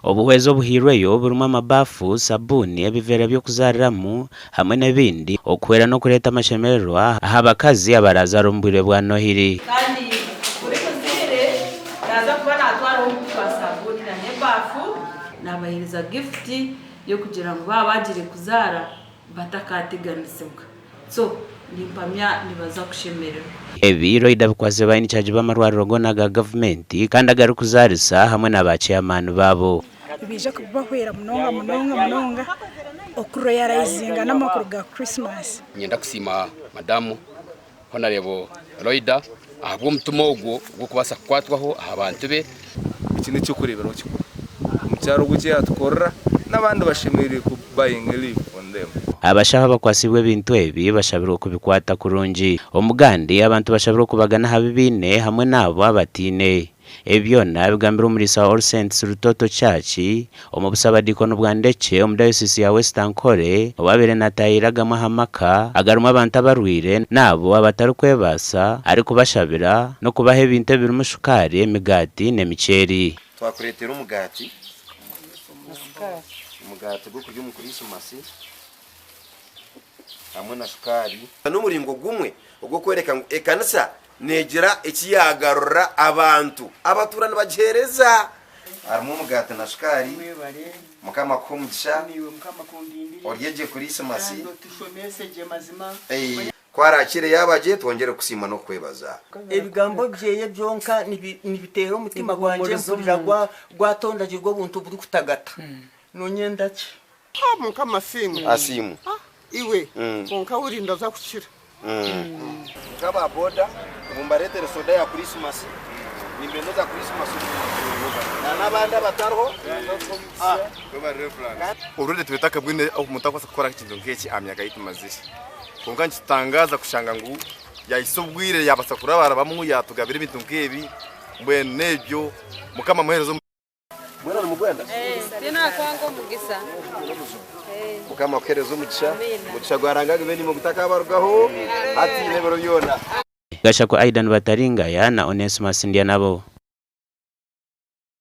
Obuhwezi obuhairweyo burimu amabaafu, sabuuni, ebiveera by'okuzaariramu hamwe n'ebindi okuhwera n'okureeta amashemererwa aha bakazi abarazaara omu bwire bwa Nohiri. Kandi buri muzaire naaza kuba naatwaraho omuti gwa saabuuni na n'ebaafu. Naabaheereza gifuti y'okugira ngu baaba bagiire kuzaara batakateganisibwa. So nimpamya nibaza kushemererwa. Ebi Loida bikwasize ba in-charge b'amarwariro goona aga gavumenti kandi agarikuzaarisa hamwe na ba chairman baabo. Nibiija kubahwera munonga munonga munonga okuroyarayizinga n'amakuru ga Christmas. Niinyenda kusiima Madamu Honarebo Loida ahabw'omutima ogwo ogw'okubaasa kukwatwaho aha bantu be. Eki n'eky'okureeberaho kikuru. Omukyara ogu eki yaatukorera, n'abandi bashemereire ku buying a leaf on them. Abashaho abakwasibwe ebintu ebi bashabirwe kubikwata kurungi. Omugandi, abantu bashabirwe kubagana aha bi baine hamwe n'abo abataine. Ebi byona bigambirwe omuriisa wa All Saints Rutoto Church omu busabadiikoni bwa Ndekye omu dayosiisi ya West Ankole owabaire nataayaira gamwe aha maka agarimu abantu abarwaire n'abo abatarikwebaasa arikubashabira n'okubaha ebintu ebirimu shukaari, emigaati n'emiceeri. Twakureetera omugaati, omugaati gw'okurya omu Kurisimasi hamwe na shukaari. N'omuringo gumwe ogw'okworeka ngu ekanisa Neegira eki yaagarurira abantu abatuura nibagiheereza. Harimu omugaati na shukaari. Mukama akuhe omugisha. Orye gye Kurisimasi. Ku araakire yaaba gye, twongyere kukusiima n'okukwebaza. Ebigambo byeye byonka nibiteera omutima gwangye mpurira gwatondagirwa obuntu burikutagata. Nonyenda ki? Mukama asiimwe. Asiimwe. Iwe kwonka buri ndaza kukira. Nk'aba boda ngu mbareetere soda ya Kurisimasi, nimbendeza Kurisimasi na n'abandi abatariho. Already twine akabwine obu omuntu arikubaasa kukora ekintu nk'eki aha myaka ei tumazire. Kwonka nikitutangaaza kushanga ngu yaahitsya obwire yaabaasa kurabarabamu yaatugabira ebintu nk'ebi, mbwenu n'ebyo Mukama amuheereze omugisha. Mwena nimugwenda? Tinakwanga omugisa. Mukama akuhereze omugisha. Omugisha gwa Ruhanga gube naimwe gutakabarugaho hati n'ebiro byona. Gashakwa Aidan Bataringaya na Onesmus Ndyanabo.